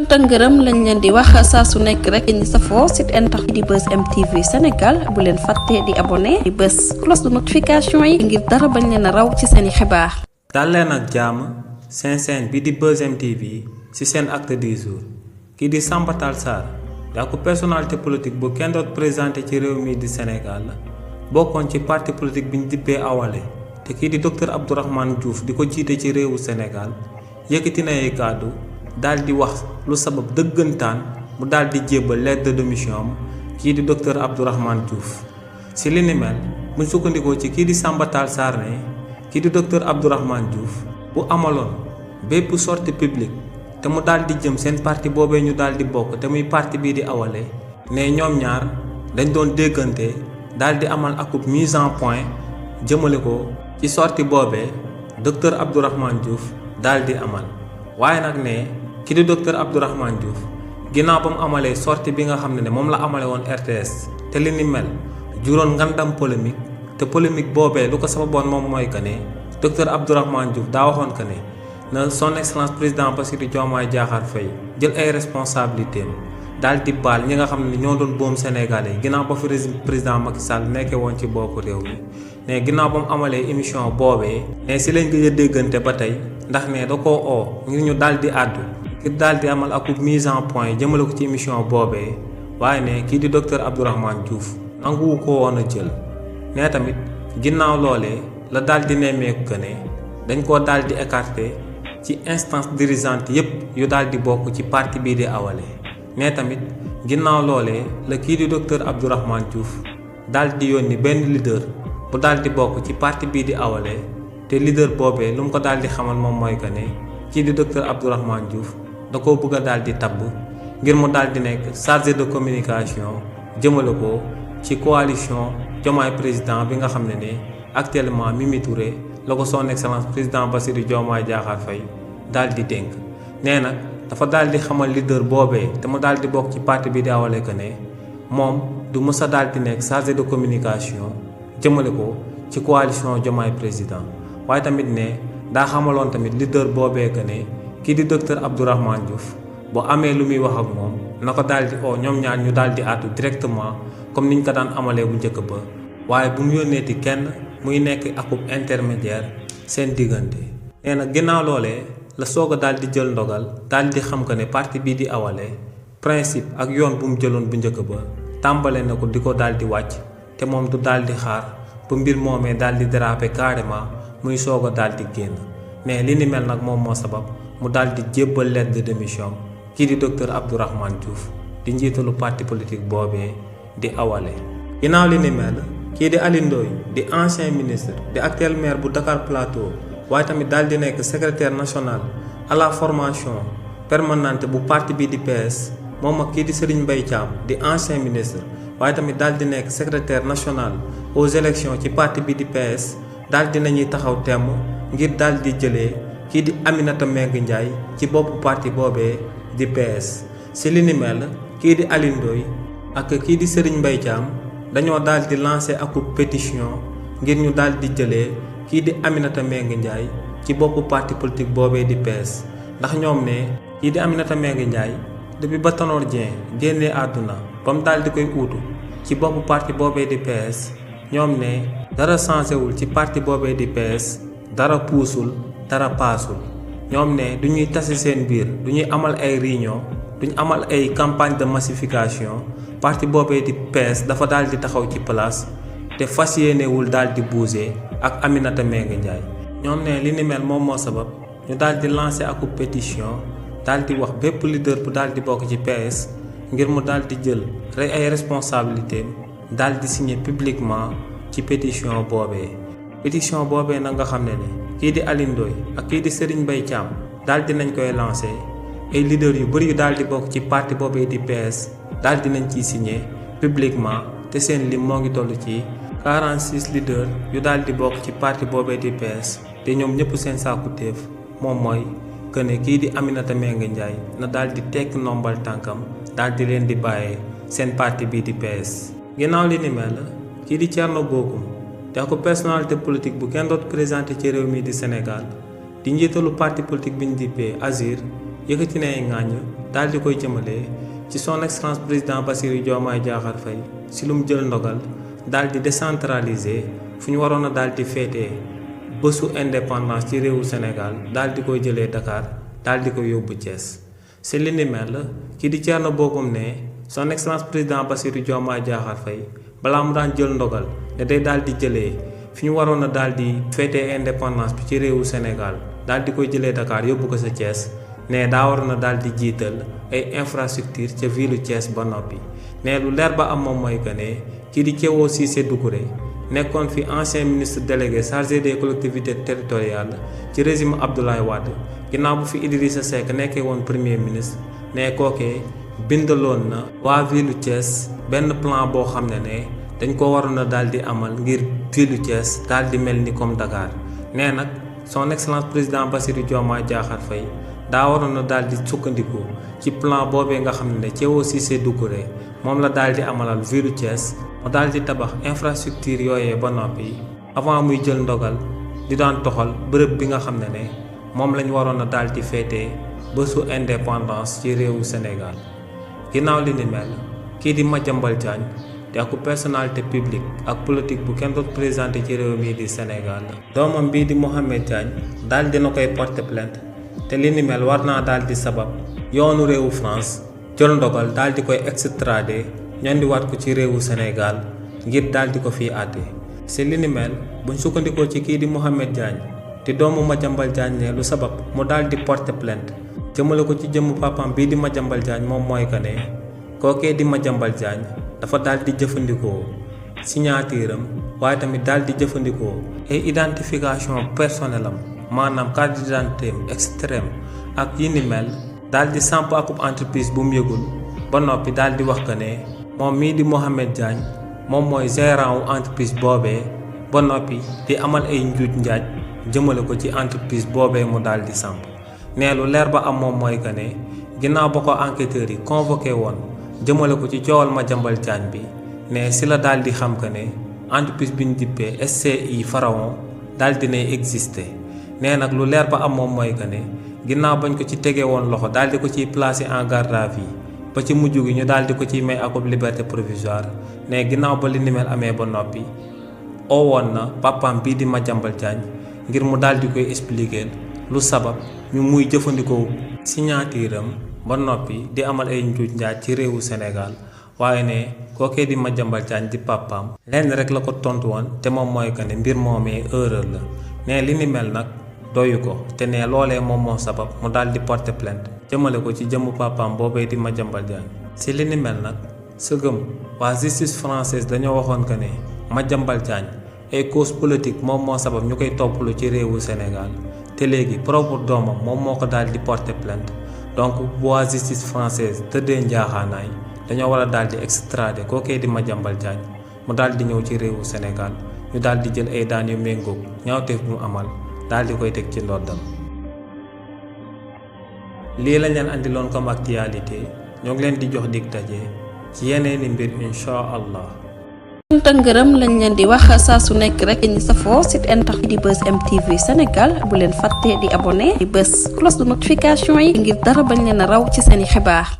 tëngërëm lañ leen di wax saa su nekk rek ñi safoo site internet di Buzz M TV Sénégal bu leen fàtte di abonné di bës cloche de notification yi ngir dara bañ leen a raw ci seeni xibaar. dal leen ak jàmm seen bi di Buzz M TV ci seen acte du jour kii di Samba Tall Sarr daa ko personnalité politique bu kenn doot présenté ci réew mi di Sénégal bokkoon ci parti politique bi ñu dippee Awalé te kii di docteur Abdourahmane Diouf di ko jiite ci réewu Sénégal yëkkati na ay kàddu daal di wax lu sabab dëggantaan mu daal di jébbal lettre de démission am kii di docteur Abdourahmane Diouf si li ni mel buñ sukkandikoo ci kii di Samba Tall Sarr ne kii di docteur Abdourahmane Diouf bu amaloon bépp sortie publique te mu daal di jëm seen parti boobee ñu daal di bokk te muy parti bii di Awalé ne ñoom ñaar dañ doon déggante daal di amal akub mise en point jëmale ko ci sortie boobee docteur Abdourahmane Diouf daal di amal waaye nag ne ki di docteur Abdourahmane Diouf ginnaaw ba mu amalee sortie bi nga xam ne moom la amale woon RTS te li ni mel juróon ngandam polémique te polémique boobee lu ko sababoon moom mooy que ne docteur Abdourahmane Diouf daa waxoon que ne na son excellence président Bassirou Diomaye Diakhar Faye jël ay responsabilités am daal di baal ñi nga xam ne ñoo doon boom Sénégalais yi ginnaaw ba fi président Macky Sall nekkee woon ci boppu réew mi ne ginnaaw ba mu amalee émission boobee ne si lañ gëj a déggante ba tey ndax ne da koo oo ngir ñu daal di àddu ngir daal di amal akub mise en point jëmale ko ci émission boobee waaye ne kii di docteur Abdourahmane Diouf nanguwu ko woon a jël ne tamit ginnaaw loolee la daal di nemmeeku que ne dañ koo daal di écarté ci instance dirigeante yépp yu daal di bokk ci parti bii di Awalé ne tamit ginnaaw loolee la kii di docteur Abdourahmane Diouf daal di yónni benn leader bu daal di bokk ci parti bii di Awalé te leader boobee lu mu ko daal di xamal moom mooy que ne kii di docteur Abdourahmane Diouf da koo bëgg a daal di tabb ngir mu daal di nekk chargé de communication jëmale ko ci coalition Diomaye président bi nga xam ne actuellement Mimi Touré la ko son excellence président Bassirou Diomaye Diakhar Faye daal di dénk nee nag dafa daal di xamal leader boobee te mu daal di bokk ci parti bi di Awalé que ne moom du mës a daal di nekk chargé de communication jëmale ko ci coalition Diomaye président waaye tamit ne daa xamaloon tamit leader boobee que ne kii di docteur Abdourahmane Diouf bu amee lu muy wax ak moom na ko daal di oo ñoom ñaar ñu daal di àddu directement comme niñ ko daan amalee bu njëkk ba waaye bu mu yónneeti kenn muy nekk akub intermédiaire seen diggante. nee na ginnaaw loolee la soog a daal di jël ndogal daal di xam que ne parti bii di Awalé principe ak yoon bu mu jëloon bu njëkk ba tàmbale na ko di ko daal di wàcc te moom du daal di xaar ba mbir moomee daal di déraper carrément muy soog a daal di génn mais li ni mel nag moom moo sabab mu daal di jébbal lettre de démission kii di docteur Abdourahmane Diouf di njiitalu parti politique boobee di Awalé. ginnaaw li ni mel kii di Aly Ndoye di ancien ministre di actuel maire bu Dakar Plateau waaye tamit daal di nekk secrétaire national à la formation permanente bu parti bi di PS moom ak kii di Serigne Mbaye Thiam di ancien ministre waaye tamit daal di nekk secrétaire national aux élections ci parti bi di PS daal di nañuy taxaw temm ngir daal di jëlee kii di Aminata Mbengue Ndiaye ci boppu parti boobee di PS si li ni mel kii di Aly Ndoye ak kii di Serigne Mbaye Thiam dañoo daal di lancé akub pétition ngir ñu daal di jëlee kii di Aminata Mbengue Ndiaye ci boppu parti politique boobee di PS ndax ñoom ne kii di Aminata Mbengue Ndiaye depuis ba Tanor Dieng génnee àdduna ba mu daal di koy uutu ci boppu parti boobee di PS ñoom ne dara changé wul ci parti boobee di PS dara puusul dara paasul ñoom ne du ñuy tase seen biir du ñuy amal ay réunion duñ amal ay campagne de massification parti boobee di PS dafa daal di taxaw ci place te fas yéenewul daal di bouger ak Aminata Mbengue Ndiaye ñoom ne li ni mel moom moo sabab ñu daal di lancer ak pétition daal di wax bépp leader bu daal di bokk ci PS ngir mu daal di jël rek ay responsabilités daal di signer publiquement ci pétition boobee nag nga xam ne kii di Aly Ndoye ak kii di Serigne Mbaye Thiam daal di nañ koy lancer ay leaders yu bëri yu daal di bokk ci parti boobee di PS daal di nañ ciy signer publiquement te seen lim moo ngi toll ci 46 leaders yu daal di bokk ci parti boobee di PS te ñoom ñëpp seen sàkkuteef moom mooy que ne kii di Aminata Mbengue Ndiaye na daal di tekk ndombal tànkam daal di leen di bàyyee seen parti bii di PS. ginnaaw li ni mel kii di Thierno Bocoum te ko personnalité politique bu kenn doot présenté ci réew mi di Sénégal di njiitalu parti politique bi ñu dippee Azir yëkkati na ay ŋàññ daal di koy jëmale ci son excellence président Bassirou Diomaye Diakhar Faye si lu mu jël ndogal daal di décentraliser fu ñu waroon a daal di féetee bésu indépendance ci réewu Sénégal daal di koy jëlee Dakar daal di koy yóbbu Thiès. si li ni mel kii di Thierno Bocoum ne son excellence président Bassirou Diomaye Diakhar Faye balaa mu daan jël ndogal ne day daal di jëlee fi ñu waroon a daal di féetee indépendance bi ci réewu Sénégal daal di koy jëlee Dakar yóbbu ko sa Thiès ne daa war na daal di jiital ay infrastructure ca ville Thiès ba noppi ne lu leer ba am moom mooy que ne kii di Thierno Cissé Doucouré nekkoon fi ancien ministre délégué chargé des collectivités territoriales ci régime Abdoulaye Wade ginnaaw bu fi Idrissa Seck nekkee woon premier ministre ne kookee bindaloon na waa ville Thiès benn plan boo xam ne dañ ko waroon a daal di amal ngir ville Thiès daal di mel ni comme Dakar nee nag son excellence président Bassirou Diomaye Diakhar Faye daa waroon a daal di sukkandiku ci plan boobee nga xam ne Thierno Cissé Doucouré moom la daal di amalal ville Thiès mu daal di tabax infrastructure yooyee ba noppi avant muy jël ndogal di daan toxal bërëb bi nga xam ne moom lañ waroon a daal di féetee bésu indépendance ci réewu Sénégal. ginnaaw li ni mel kii di Madiambal Diagne di ak personnalité publique ak politique bu kenn doon présenté ci réew mii di Sénégal doomam bii di Mohamed Diagne daal dina koy porter plainte te li ni mel war naa daal di sabab yoonu réewu France jël ndogal daal di koy extrader ñandiwaat ko ci réewu Sénégal ngir daal di ko fiy àtte si li ni mel buñ sukkandikoo ci kii di Mohamed Diagne di doomu Madiambal Diagne ne lu sabab mu daal di porter plainte jëmale ko ci jëmmu papam bii di Madiambal Diagne moom mooy que ne kookee di Madiambal Diagne dafa daal di jëfandikoo signature am waaye tamit daal di jëfandikoo ay identification personnelle am maanaam carte d'identité extrême ak yi ni mel daal di samp akub entreprise bu mu yëgul ba noppi daal di wax que ne moom mii di Mohamed Diagne moom mooy gérant wu entreprise boobee ba noppi di amal ay njuuj njaaj jëmale ko ci entreprise boobee mu daal di samp nee lu leer ba am moom mooy que ne ginnaaw ba ko enquêteurs yi convoqué woon jëmale ko ci coowal Madiambal Diagne bi ne si la daal di xam que ne entreprise bi ñu dippee SCI Pharaon daal di nay exister nee nag lu leer ba am moom mooy que ne ginnaaw bañ ko ci tegee woon loxo daal di ko ciy placé en garde à vue ba ci mujj gi ñu daal di ko ciy may akub liberté provisoire ne ginnaaw ba li ni mel amee ba noppi woon na papaam bii di Madiambal Diagne ngir mu daal di koy expliquer lu sabab ñu muy jëfandikoo signature am ba noppi di amal ay njuuj njaaj ci réewu Sénégal waaye ne kookee di Madiambal Diagne di papaam lenn rek la ko tontu woon te moom mooy que ne mbir moomee erreur la ne li ni mel nag doyu ko te ne loolee moom moo sabab mu daal di porter plainte jëmale ko ci jëmmu papaam boobee di Madiambal Diagne si li ni mel nag sëgëm waa justice française dañoo waxoon que ne Madiambal Diagne ay cause politique moom moo sabab ñu koy toppalu ci réewu Sénégal te léegi propre doomam moom moo ko daal di porter plainte donc bu waa justice française tëddee njaaxaanaay dañoo war a daal di extrader kookee di Madiambal Diagne mu daal di ñëw ci réewu Sénégal ñu daal di jël ay daan yu méngoog ñaawteef bi mu amal daal di koy teg ci ndoddam. lii lañ leen andiloon comme actualité ñoo ngi leen di jox dig daje ci yeneeni mbir incha allah. te ngërëm lañ leen di wax saa su nekk rek ñi safoo site internet di Buzz M TV Sénégal bu leen fàtte di abonné di bës cloche de notification yi ngir dara bañ leen a raw ci seeni xibaar.